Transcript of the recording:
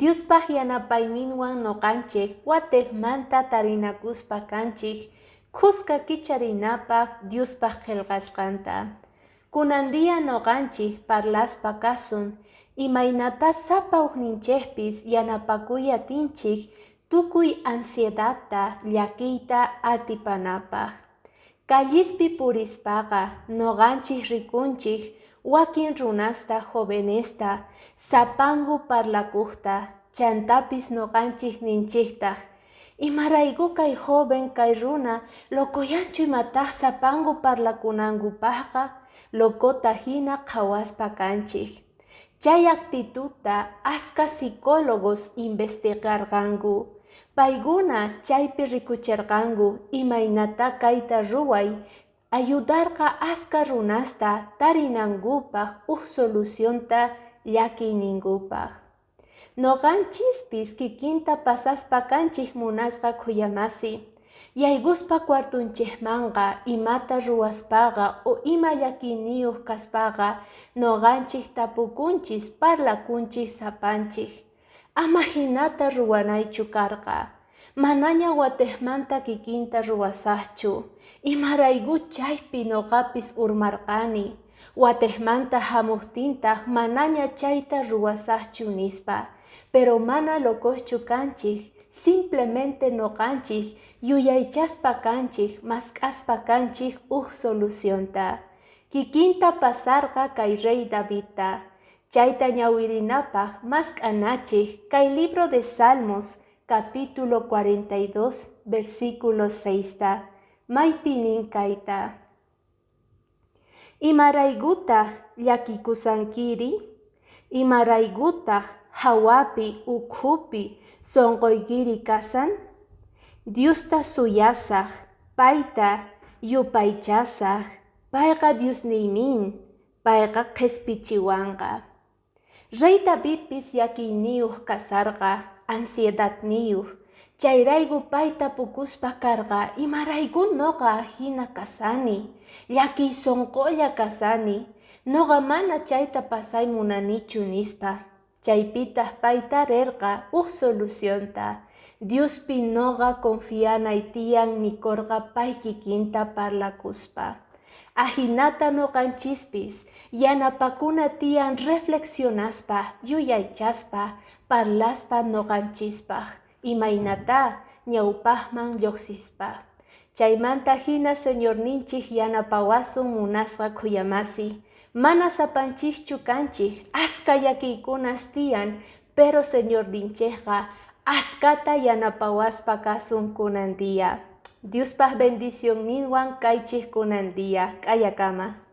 Diospaj yanapayninwan noqanchej watejmanta tarinakuspa kanchej khuska kicharinapaj Diospaj qhelqasqanta. Kunan día noqanchej parlaspa kasun imaynatá sapa ujninchejpis yanapakuy atinchej tukuy ansiedadta, llakiyta atipanapaj. Callispi purispaqa noqanchej rikunchej wakin runasta, jovenesta sapanku parlakujta, chantapis noqanchej ninchejtaj: Imarayku kay joven, kay runa locoyanchu imataj sapanku parlakunankupajqa? Locota jina qhawaspa kanchej. Chay actitudta aska psicólogos investigarqanku. Paykuna chaypi rikucherqanku imaynatá kayta ruway ayudarqa aska runasta tarinankupaj uj solucionta llakiyninkupaj. Noqanchispis kikinta pasaspa kanchej, munasqa khuyamasi. Yaykuspa cuartonchejmanqa imata ruwaspaqa o ima llakiyniyuq kaspaqa noqanchej tapukunchis, parlakunchis sapanchej: Ama hinata ruwanaychu karqa. Manaña watejmanta kikinta ruwasaqchu. Imarayku chaypi noqapis urmarqani. Watejmanta hamuqtintaq manaña chayta ruwasaqchu nispa. Pero mana locoschu kanchej, simplemente noqanchej yuyaychaspa kanchej, mask'aspa kanchej uj solucionta. Kikinta pasarqa kay rey Davidta. Chayta ñawirinapaj mask'anachej kay libro de Salmos, capítulo 42, versículo 6ta. Maypi nin kayta: Imaraykutaq llakikusankiri? Imaraykutaq hawapi ukhupi sonqoykiri kasan? Diosta suyasaj, payta yupaychasaj, payqa Diosniymin, payqa qhespichiwanqa. Rey Davidpis llakiyniyuq kasarqa, ansiedadniyuq. Chayrayku pay tapukuspa karqa: Imarayku noqa ajina kasani? Llakiy sonqolla kasani. Noqa mana chayta pasay munanichu nispa. Chaypitaq pay tarerqa uj solucionta. Diospi noqa confianay tiyan nikorqa pay kikinta parlakuspa. Ajinata noqanchispis yanapakuna tiyan reflexionaspa, yuyaychaspa, parlaspa noqanchispaj imaynatá ñawpajman llojsispa. Chaymanta hina Señorninchik yanapawasun, munasqa khuyamasi. Mana sapanchischu kanchik, aska llakiykunas tiyan, pero Señorninchikqa askata yanapawaspa kasun kunan día. Diospaj bendicionninwan kaychik kunan día. K'ayakama.